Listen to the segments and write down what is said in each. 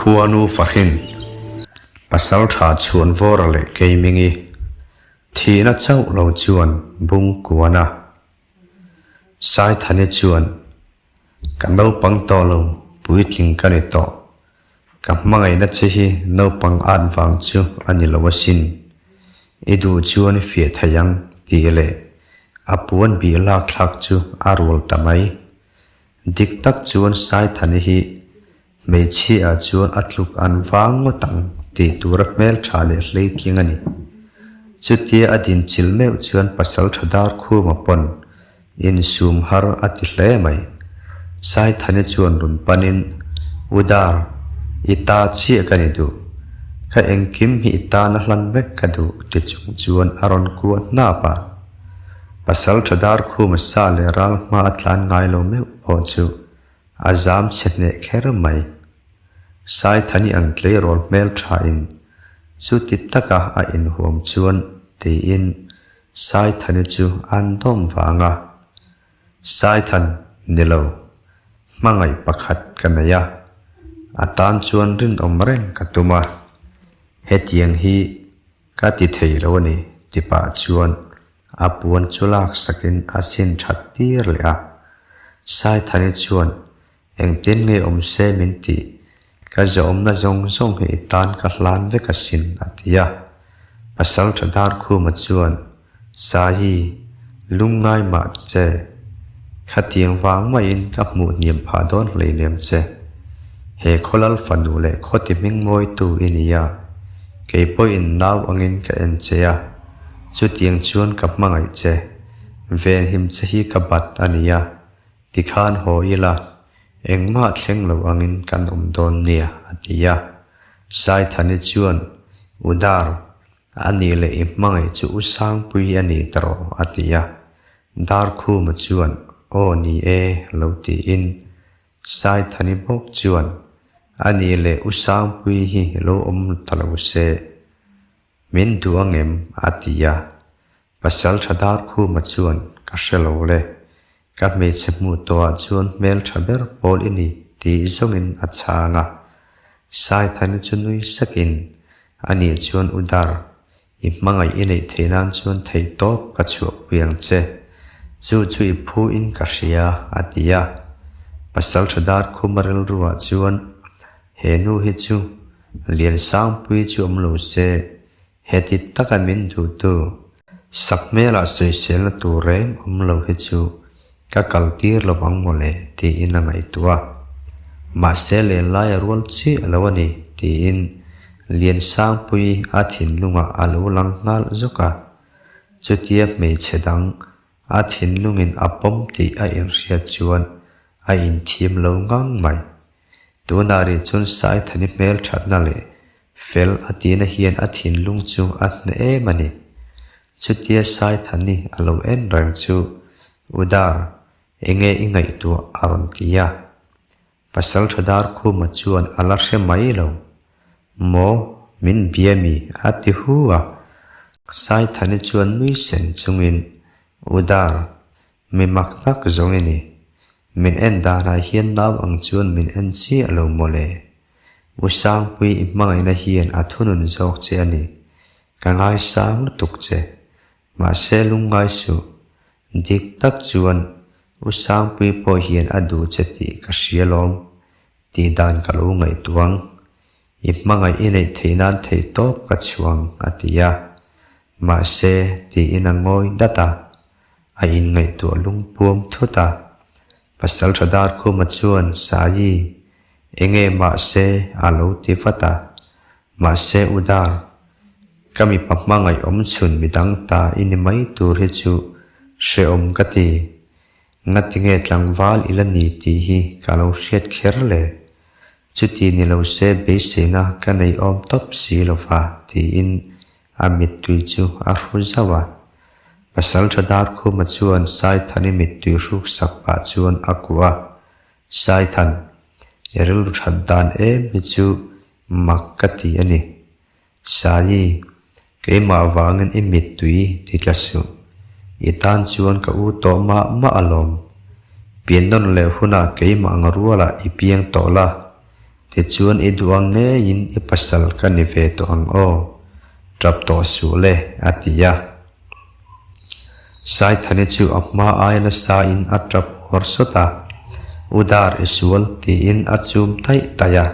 Khuanu Fahrin, Pasaltha Chhuanvawra leh Keimingi thihna chauh lo chuan bung kuan a. Saithani chuan, Ka naupang tawh lo, puitling ka ni tawh. Ka hmangaihna che hi naupang at vang chu a ni lo asin. I duh chuan i fiah thei ang, tih leh a puan bih lak thlak chu a rual ta mai. Dik tak chuan Saithani hi hmeichhia ah chuan a tluk an vang ngawt ang tih tura hmeltha leh hleitling a ni. Chutia a dinchilh meuh chuan Pasaltha Darkhuma pawn Insum har a ti hle mai. Saithani chuan rawn panin, U Dar, i ta chiah ka ni duh. Ka engkim hi i tana hlan vek ka duh ti chung chuan a rawn kuah hnap a. Pasal tha dar khuma sa leh ral hma a tlan ngai lo meuh pawh chu a zam chhe hneh kher mai. Saithani ang tleirawl hmel thain chuti taka a inhuam chuan tiin Saithani chu an dawm vang a, Saithan ni lo, hmangaih pakhat ka nei a, a tan chuan rinawm reng ka tum a, hetiang hi ka ti thei lo a ni ti pah chuan a puan chu laksakin a sin that tir leh a. Saithani chuan Engtin nge awm se min tih? Ka zawmna zawng zawng hi i tan ka hlan vek asin, a ti a. Pasal tha Darkhuma chuan, Sahi, lungngai mah che. Khatiang vang maiin ka hmuh hniam phah dawn hleinem che. He khawlal fanu leh khawti hming mawitu i ni a, kei pawhin nau angin ka en che a, chutiang chuan ka hmangaih che. Venhim che hi ka bat a nia. Tikhan haw ila, engmah thleng lo angin kan awm dawn nia, a ti a. Saithani chuan, U Dar, a nih leh i hmangaih chu U Sangpui a ni ta rawh, a ti a. Darkhuma chuan, Aw ni e, lo tiin. Saithani bawk chuan, A nih leh U Sangpui hi lo awm ta lo se, min duh angem? a ti a. Pasal tha dar khuma chuan ka hre lo le, ka hmeichhe hmuh tawhah chuan hmel tha ber pawl i ni tih zawngin a chhang a. Saithani chu nui sakin, Anih chuan u Dar, i hmangaih i neih theih nan chuan theih tawp ka chhuahpui ang che. Chu chu i phu in ka hria, a ti a. Pasal tha dar khuma rilruah chuan, He nu hi chu Liansangpui chu awm lo se, Heti taka min duhtu, sakhmelah sawiselna tur reng awm lo hi chu ka kaltir lo vang mawle tiin a ngaihtuah a. Mahse lenlai a rual chiah lo a ni tiin Liansangpui a thinlungah a lo lang nghal zawk a. Chutia hmeichhe dang a thinlungin a pawm tih a inhriat chuan a inthiam lo ngang mai. Tunah rih chuan Saithani hmel thatna leh fel a tihna hian a thinlung chu a hneh em a ni. Chutia Saithani a lo en reng chu, U Dar, enge i ngaihtuah a rawn ti a. Pasal tha Darkhuma chuan a la hre mai lo. Maw, min bia mi? a ti hu a. Saithani chuan nui sen chungin, U Dar, Mi mak tak zawng i ni. Min en danah hian nau ang chuan min en chiah lo mawle. U Sangpui i hmangaihna hian a thunun zawk che a ni. Ka ngaisang lutuk che. Mahse lungngai suh. Dik tak chuan U Sangpui pawh hian a duh che tih ka hria lawm. Tih dan ka lo ngaihtuang. I hmangaih i neih theih nan theih tawp ka chhuang a ti a. Mahse tiin a ngawi dat a. A inngaihtuah lungpuam thut a. Pasal tha Darkhuma chuan Saii, enge mahse a lo ti vat a. Mahse U Dar, ka mipa hmangaih awm chhun midang ta i ni mai tur hi chu hrehawm ka ti. Ngatinge tlangval i la ni tih hi ka lo hriat kher le? Chuti ni lo se beiseina ka nei awm tawp si lova tiin a mittui chu a hru zauh a. Pasalṭha Darkhuma chuan Saithani mittui hruk sak pah chuan a kuah a, Saithan, i rilru ṭhat dan em hi chu mak ka ti a ni. Saii, keimah vangin i mittui ti tla suh. I tan chuan ka u tawh mah mah alawm. Pian nawn leh hunah keimah ang rualah i piang tawh la. Tichuan i duh ang ngeiin i pasal ka ni ve tawh ang aw, tap tawh suh le, a ti a. Saithani chu a hma aia nasa in a tap uar sawt a, U dar i sual tiin a chum taih taih a.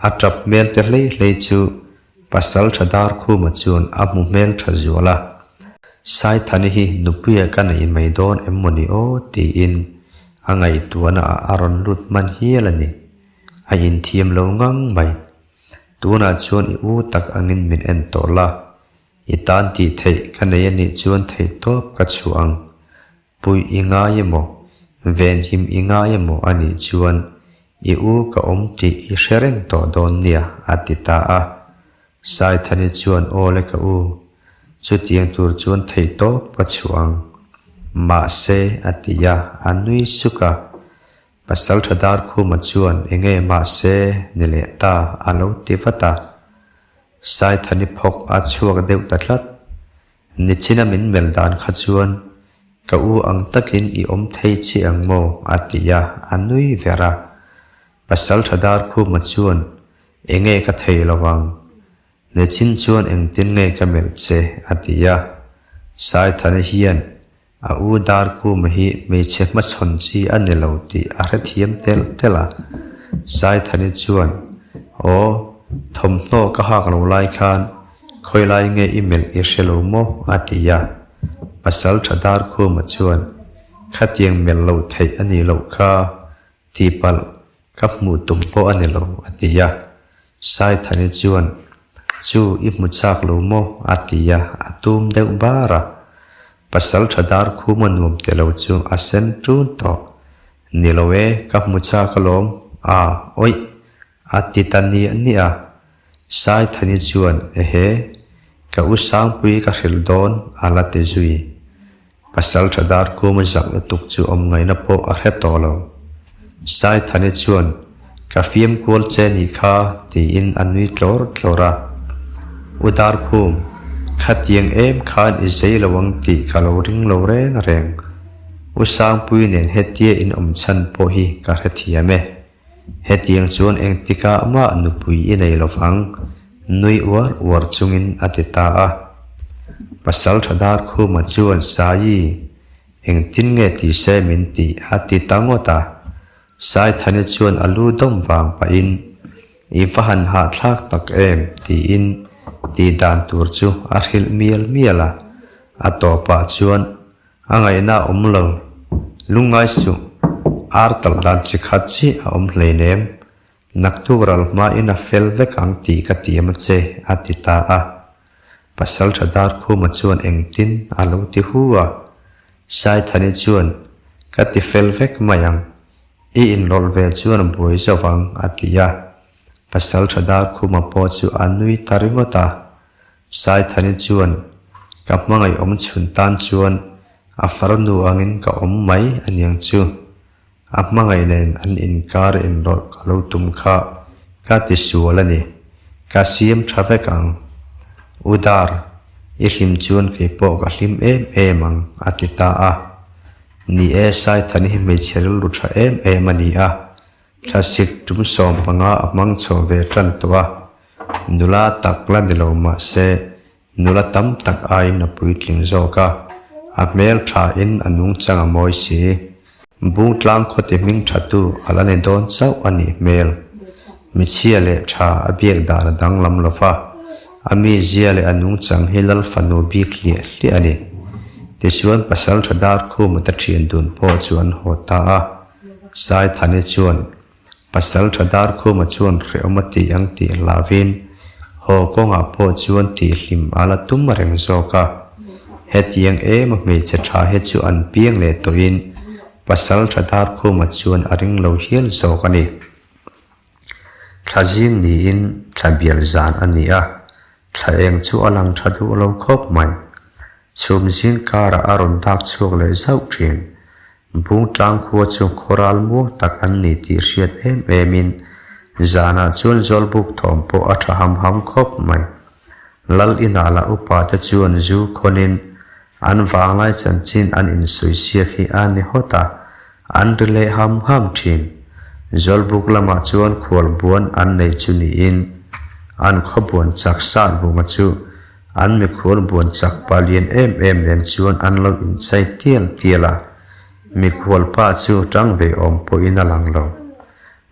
A tap hmel te hlei hlei chu Pasal tha dar khuma chuan a hmu hmel tha zual a. Saithani hi nupuia ka nei mai dawn em maw ni aw tiin a ngaihtuahna ah a rawn lut hman hial a ni. A inthiam lo ngang mai. Tunah chuan i u tak angin min en tawh la. I tan tih theih ka nei a nih chuan theih tawp ka chhuah ang. Puih i ngai emaw, venhim i ngai emaw a nih chuan i u ka awm tih i hre reng tawh dawn nia, a ti ta a. Saithani chuan aw le ka u, chutiang tur chuan theih tawp ka chhuah ang. Mahse, a ti a, a nui suk a. Pasalṭha Darkhuma chuan enge mahse ni leh ta a lo ti vat a. Saithani phawk a chhuak deuh ta tlat. Nichina min melh dan kha chuan ka u ang takin i awm thei chi ang maw? a ti a, a nui ver a. Pasalṭha Darkhuma chuan enge ka thei lo vang? Nichin chuan engtin nge ka melh che? a ti a. Saithana hian A u Darkuma hi hmeichhe hmachhawn chi a ni lo tih a hrethiam telh telh a. Saithani chuan, Aw, thawmhnaw ka hak lo lai khan khawilai nge i melh i hre lo maw? a ti a. Pasalṭha Darkuma chuan, Khatiang melh loh theih a nih loh kha, Tihpalh ka hmuh tum pawh a ni lo, a ti a. Saithani chuan, Chu i hmu chak lo maw? a ti a, a tum deuh bar a. Pasal tha dar khum a nuam te lo chu a sen ṭun tawh. Ni lo e, ka hmu chak alawm, a, awih, a ti ta niah niah a. Saithani chuan, Ehe, ka u Sangpui ka hrilh dawn, a la ti zui. Pasal tha dar kuma zak lutuk chu awm ngaihna pawh a hre tawh lo. Saithani chuan, Ka fiam kual che nih kha, tiin a nui tlawr tlawr a. U Darkhum, khatiang em khan i zei lo ang tih ka lo ring lo reng reng. U Sangpui nen hetia in awm chhan pawh hi ka hrethiam e. Hetiang chuan engtikah mah nupui i nei lo vang, nui uar uar chungin a ti ta a. Pasalṭha Darkhuma chuan Saii, engtin nge ti se min tih a ti ta ngawt a. Saithani chuan a lu dawm vang pahin, I va han hahthlak tak em? tiin tih dan tur chu a hrilh mial mial a. A tawpah chuan A ngaihna a awm lo. Lungngai suh. Ar talh dan chi khat chiah a awm hleinem. Naktuk ral hmain a fel vek ang tih ka tiam a che, a ti ta a. Pasalṭha Darkhuma chuan engtin a lo ti hu a. Saithani chuan, Ka ti fel vek mai ang. I inrawlh ve chuan a buai zo vang, a ti a. Pasalṭha Darkhuma pawh chu a nui ta ringawt a. Saithani chuan, Ka hmangaih awm chhun tan chuan a farnu angin ka awm mai a niang chu. A hmangaih nen an inkar inrawlh ka lo tum kha ka ti sual a ni. Ka siam tha vek ang. U Dar, i hlim chuan kei pawh ka hlim em em ang, a ti ta a. Ni e, Saithani hi hmeichhe rilru tha em em a ni a. Thlasik tum 15 a hmang chho ve tan tawh a. Nula tak la ni lo mah se, nula tam tak aiin a puitling zawk a, a hmel thain a nungchang a mawi si. Bungtlang khawti hming thatu a la ni dawn chauh a nih hmel. Michhia leh tha a biak dan a danglam lo va, a mizia leh a nungchang hi lal fanu bik hliah hliah a ni. Tichuan Pasaltha Darkhuma te thian dun pawh chu an haw ta a, Saithani chuan Pasal tha Darkhuma chuan hrehawm a ti ang tih hlauvin haw kawngah pawh chuan tihhlim a la tum reng zawk a. Hetiang ema hmeichhe tha hi chu an piang leh tawhin Pasal tha Darkhuma chuan a ring lo hial zawk a ni. Thla zing niin thla bial zan a ni a, thla eng chu a lang tha duh lo khawp mai. Chhum zing karah a rawn dak chhuak leh zauh thin. Bungtlang khua chu khawral muang tak an ni tih hriat em emin zanah chuan Zawlbuk thawm pawh a tha ham ham khawp mai. Lal inah lah upa te chuan zu khawnin an vanglai chanchin an insawi siak hi a ni hawt a, an ri leh ham ham thin. Zawlbuk lamah chuan khualbuan an nei chu niin an khawbuan chak sat vunga chu an mikhual buan chak pa lian em em nen chuan an lo inchai tial tial a, mikhual pa chu tang ve awm pawhin a lang lo.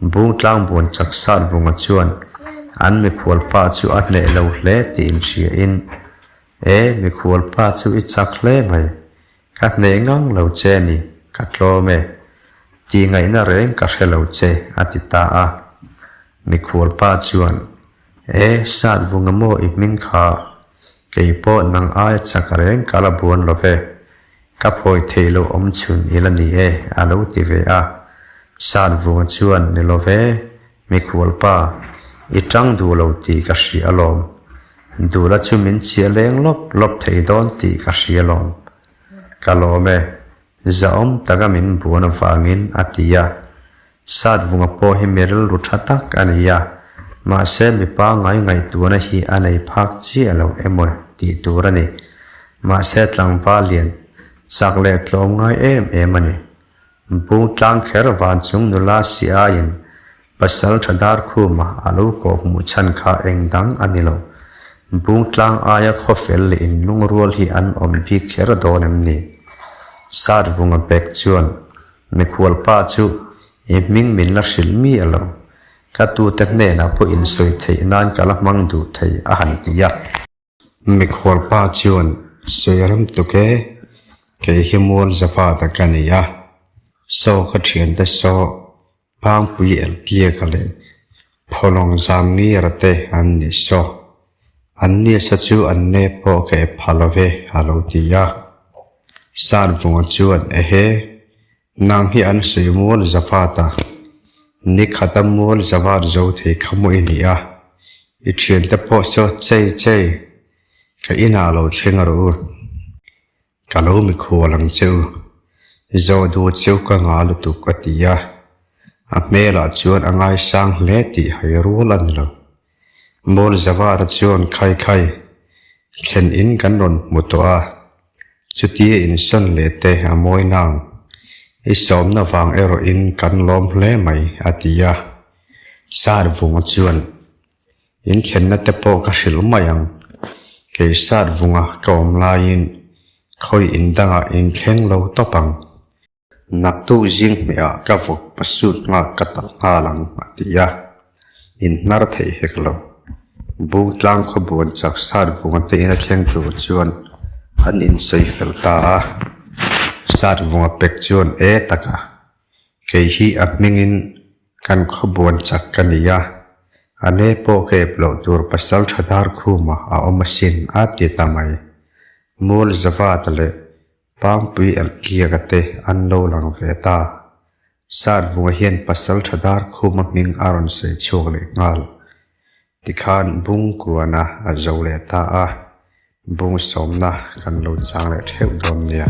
Bungtlang buan chak sat vunga chuan an mikhual pa chu a hneh lo hle tih inhriain, E, mikhual pa chu i chak hle mai. Ka hneh ngang lo che a ni, ka tlawm e. Tih ngaihna reng ka hre lo che, a ti ta a. Mikhual pa chuan, E, sat vunga maw i hming kha? Kei pawh nang aia chak reng ka la buan lo ve. Ka phawi theih loh awm chhun i la ni e, a lo ti ve a. Sat vunga chuan, Ni lo ve, Mikhual pa, i tang duh lo tih ka hria alawm. Duhla chu min chhia leng lawp lawp thei dawn tih ka hria alawm. Ka lawm e, zahawm taka min buan avangin a ti a. Satvunga pawh hi mi rilru tha tak a ni a, mahse mipa ngai ngaihtuahna hi a nei phak chiah lo emaw tih tur a ni. Mahse tlangval lian chak leh tlawm ngai em em a ni. Bungtlang kher van chung nula si aiin pasal tha dar khuma a lo kawh hmuh chhan kha eng dang a ni lo. Bungtlang aia khawfel leh inlungrual hi an awm bik kher dawn em ni? Satvunga bek chuan mikhual pa chu i hming min la hrilh mi a lo. Ka tute hnenah pawh insawi theih nan ka la hmang duh thei a han ti a. Mikhual pa chuan sawi ram tuk e, kei hi mual zavata ka ni a, saw ka thiante saw Pangpui Eltliaka leh Phawlawng Zamngira te an ni saw. An niasa chu an ne pawh ka ep pha lo ve a lo ti a. Sanvunga chuan ehe, Nang hi an sawi mual zavat a, ni khata mual zavat zo thei kha maw i ni a, i thiante pawh saw chei chei, ka inah lo thleng rawh u, ka lo mikhual ang che u, zawh duh cheu ka ngah lutuk a ti a, a hmelah chuan a ngaisang hle tih hai rual a ni lo. Mual zavat a chuan khai khai, thlen in kan rawn hmu tawh a. Chutia insawn leh te a mawi nang. I sawmna vang erawhin kan lawm hle mai, a ti a. Sarvunga chuan, In thlenna te pawh ka hrilh mai ang. Kei Sarvunga ka awm laiin khawi in dangah in thleng lo tawp ang. Naktuk zing hmehah ka vawk pasut nghak ka talh nghal ang, a ti a. Inhnar theih hek lo. Bungtlang khawbuan chak Satvunga te ina thleng tur chuan an insawi fel ta a. Satvunga pek chuan e taka, kei hi a hmingin kan khawbuan chak ka ni a, a ne pawh ka ep loh tur pasal tha dar khumah a awm asin a ti ta mai. Mual Zavata leh Pangpui Elkiaka te an lo lang ve ta. Satvunga hian pasal tha dar khuma hming a rawn sawi chhuak leh nghal. Tikhan Bungkuana a zo leh ta a, Bung sawmna kan lo chang leh theuh dawn nia.